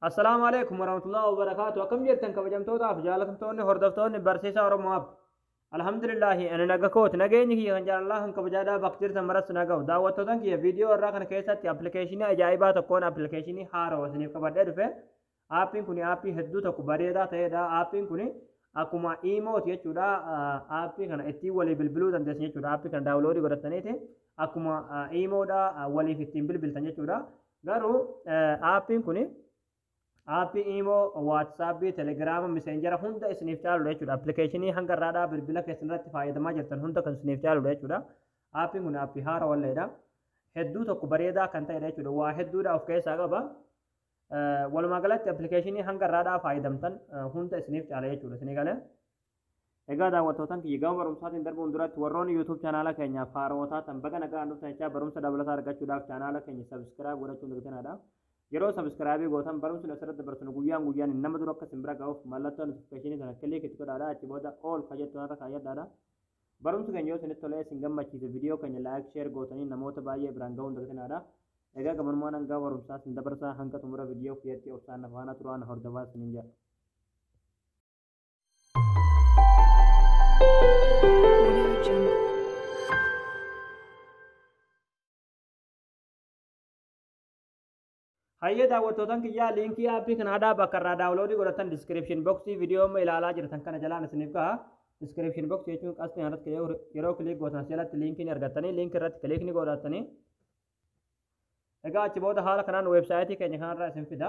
Assalaamu alaikum warahmatullahi wabarakaatu. Akkam jirtan kabajamtootaaf jaalatamtoonni hordoftoonni barsiisaa Oromoo App. Alhamdulillahi ani naga kooti, nageenyi kiyya kan jaalalaa kan kabajaadhaa bakka jirtan maratti na ga'u. Daawwattootan kiyya, viidiyoo irraa kana keessatti appilikeeshinii ajaa'ibaa tokkoon appilikeeshinii haarawaa isiniif qabadhee dhufe. Aappiin kun aappii hedduu tokko bareedaa ta'edha. Aappiin kun akkuma iimooti jechuudha. Aappii kana ittiin walii bilbiluu dandeessan jechuudha. Aappii kana download godhataniiti akkuma iimoodha waliif ittiin bilbiltan jechuudha. Garuu aappiin kun aappii iimoo, waatsaappii, telegiraama, miseenjara hunda isiniif caaludha jechuudha. Appilikeeshinii hanga irraadhaa bilbila keessan irratti fayyadamaa jirtan hunda kan isiniif caaludha jechuudha. Aappiin kun aappii haara walleedha. Hedduu tokko bareedaa kan ta'edha jechuudha. Waa hedduudha of keessaa qaba. Walumaa galatti appilikeeshinii hanga irraadhaa fayyadamtan hunda isiniif caala jechuudha. Isinii galee. Egaa daawwattootan kiyya, gama barumsaatiin darbuun duratti warroonni YouTube chaanaala keenyaaf haarawaa taatan baga nagaan dhuftan jechaa, barumsa dabalataa argachuudhaaf chaanaala keenya subscribe godhachuun dagatinaa. Yeroo subscribe gootan barumsi asirratti dabarsinu guyyaan guyyaan nama dura akka isin bira ga'uuf mallattoo notification sana click itti godhaadha. Achi booda all ka jettu irra kaayyadhaadha. Barumsi keenya yoo isinitti tolee isin gammachiise, viidiyoo keenya like, share gootanii namoota baay'ee biraan ga'uun dagatinaadha. Egaa gabanumaan hanga barumsaa isin dabarsaa, hanga xumura viidiyoo kiyyatti obsaan na faana turaa, na hordofaa isiniin jedha. Audio Jungle. Hayyee daawwattootan kiyyaa, liinkii aappii kanaadhaa bakka irraa download godhatan description box viidiyoo amma ilaalaa jirtan kana jalaan isiniif ka'a. Description box jechuun qasxii irratti yeroo click gootan as jalatti liinkii ni argattanii, liinkii irratti click ni godhatanii. Egaa achi booda haala kanaan weebsaayitii keenya kanarraa isin fida.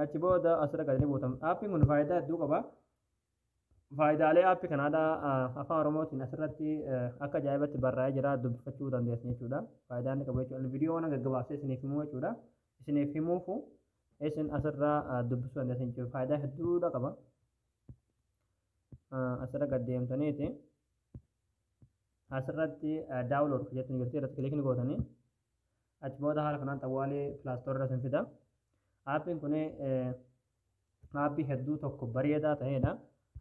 Achi booda asirra gadi ni buutama. Aappiin kun faayidaa hedduu qaba. Faayidaalee aappii kanaadhaa afaan Oromootiin asirratti akka ajaa'ibatti barraa'ee jira, dubbifachuu dandeessan jechuudha. Faayidaa inni qabu jechuudha. Viidiyoo waan gaggabaabsee isiniif himuu jechuudha. Isiniif himuufu isin asirraa dubbisuu dandeessan jechuudha. Faayidaa hedduudha qaba. Asirra gad deemtaniiti asirratti download jettu jirti, irratti click ni gootanii achi booda haala kanaan xawwaalee Play Store irra isin fida. Aappiin kun aappii hedduu tokko bareedaa ta'edha.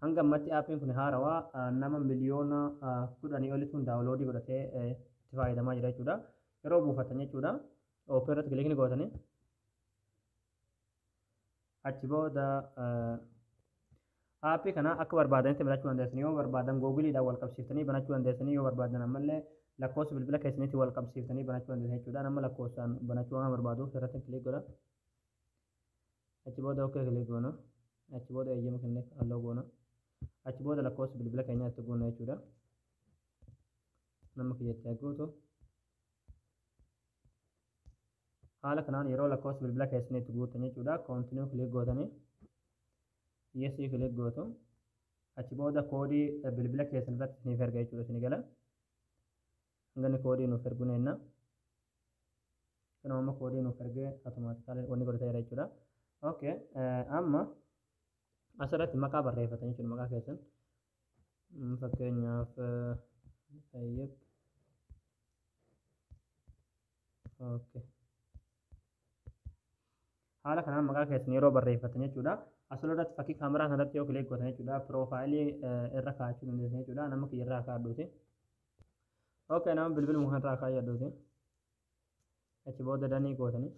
Hanga ammatti aappiin kun haarawaa, nama miliyoona 10 olituun download godhatee itti fayyadamaa jira jechuudha. Yeroo buufatan jechuudha. Open irratti click ni gootanii. Achi booda aappii kana akka barbaadanitti banachuu dandeessanii. Yoo barbaadan googiliidhaan wal qabsiiftanii banachuu dandeessanii, yoo barbaadan ammallee lakkoofsa bilbila keessaniitti wal qabsiiftanii banachuu dandeessan jechuudha. Nama lakkoofsaan banachuu waan barbaaduuf irratti click godha. Achi booda okay click goona. Achi booda eeyyama kenneef, allow goona. Achi booda lakkoofsa bilbila keenyaa itti goona jechuudha. Nama kiyyatti guutu. Haala kanaan yeroo lakkoofsa bilbila keessanii itti guutan jechuudha. Continue click gootanii yes click gootu. Achi booda koodii bilbila keessan irratti isiniif erga jechuudha, isinii gala. Hanga inni koodii nuuf ergu neenna. Kanuma amma koodii nuuf ergee automatically wanni godhateera jechuudha. Okay, amma asirratti maqaa barreeffatan jechuudha, maqaa keessan. Fakkeenyaaf Tayyib. Okay. Haala kanaan maqaa keessan yeroo barreeffatan jechuudha. Asirratti fakkii kaameraa kanarratti yoo click gootan jechuudha. Piroofaayilii irra kaa'achuu dandeessan jechuudha. Nama kiyya irraa kaa'adhuuti. Okay, nama bilbiluma kanarraa kaa'adhuuti. Achi booda done gootanii.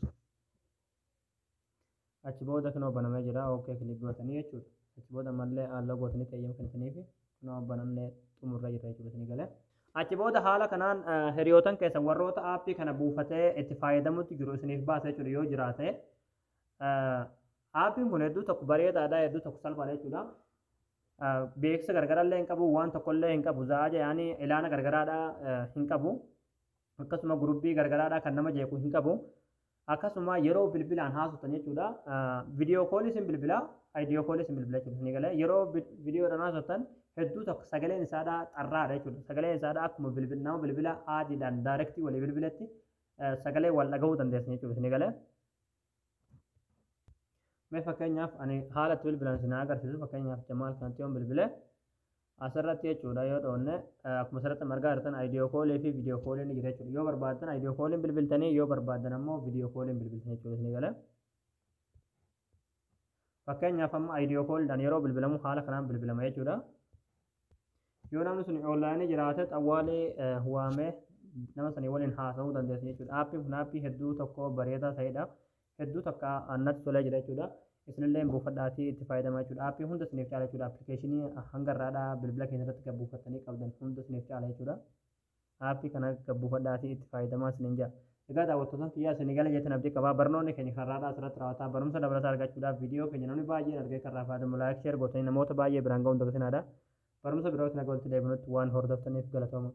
Achi booda kunoo banamee jira. Okay click gootanii jechuudha. Achi booda ammallee allow gootanii eeyyama kennitaniifi kunoo banamnee xumurra jira jechuudha, isinii galee. Achi booda haala kanaan hiriyootan keessan warroota aappii kana buufatee itti fayyadamutti jiru isiniif baasa jechuudha yoo jiraate. Aappiin kun hedduu tokko bareedaadha, hedduu tokko salphaadha jechuudha. Beeksisa gargarallee hin qabu, waan tokkollee hin qabu, za'aa yaanii ilaana gargaraadha hin qabu. Akkasuma gurubbii gargaraadha kan nama jeequ hin qabu. Akkasuma yeroo bilbilaan haasoftan jechuudha. Video call isin bilbila, audio call isin bilbila jechuudha. Isinii galee, yeroo viidiyoodhaan haasoftan hedduu tokko sagaleen isaadhaa xarraadha jechuudha. Sagaleen isaadhaa akkuma bilbila nama bilbila aadiidhaan direct walii bilbilatti sagalee wal dhagahuu dandeessan jechuudha. Isinii galee. Mee fakkeenyaaf ani haala itti bilbilan isin agarsiisu. Fakkeenyaaf Jamaal kanatti yoon bilbile asirratti jechuudha, yoo dhoonne akkuma asirratti margaa jirtan audio call fi video call ni jira jechuudha. Yoo barbaaddan audio calliin bilbiltanii, yoo barbaaddan ammoo video calliin bilbiltan jechuudha, isinii galee. Fakkeenyaaf amma audio calliidhaan yeroo bilbilamu haala kanaan bilbilama jechuudha. Yoo namni sun online jiraate xawwaalee waamee nama sanii waliin haasa'uu dandeessu jechuudha. Aappiin kun aappii hedduu tokko bareedaa ta'edha. Hedduu takka natti tolee jira jechuudha. Isinillee buufadhaatii itti fayyadamaa jechuudha. Aappii hunda isiniif caala jechuudha. Appilikeeshinii hanga irraadhaa bilbila keenya irratti gad buufattanii qabdan hunda isiniif caala jechuudha. Aappii kana gad buufadhaatii itti fayyadamaa isiniin jira. Egaa daawwattoota kiyyaa, isinii gala jettan abdii qabaa. Barnoonni keenya kanarraadhaa asirratti raawwataa. Barumsa dabalataa argachuudhaaf viidiyoo keenya namni baay'een argee kan irraa fayyadamu like, share gootanii namoota baay'ee biraan ga'uun dagatinaadha. Barumsa birootti naga walitti deebinutti waan hordoftaniif galatooma.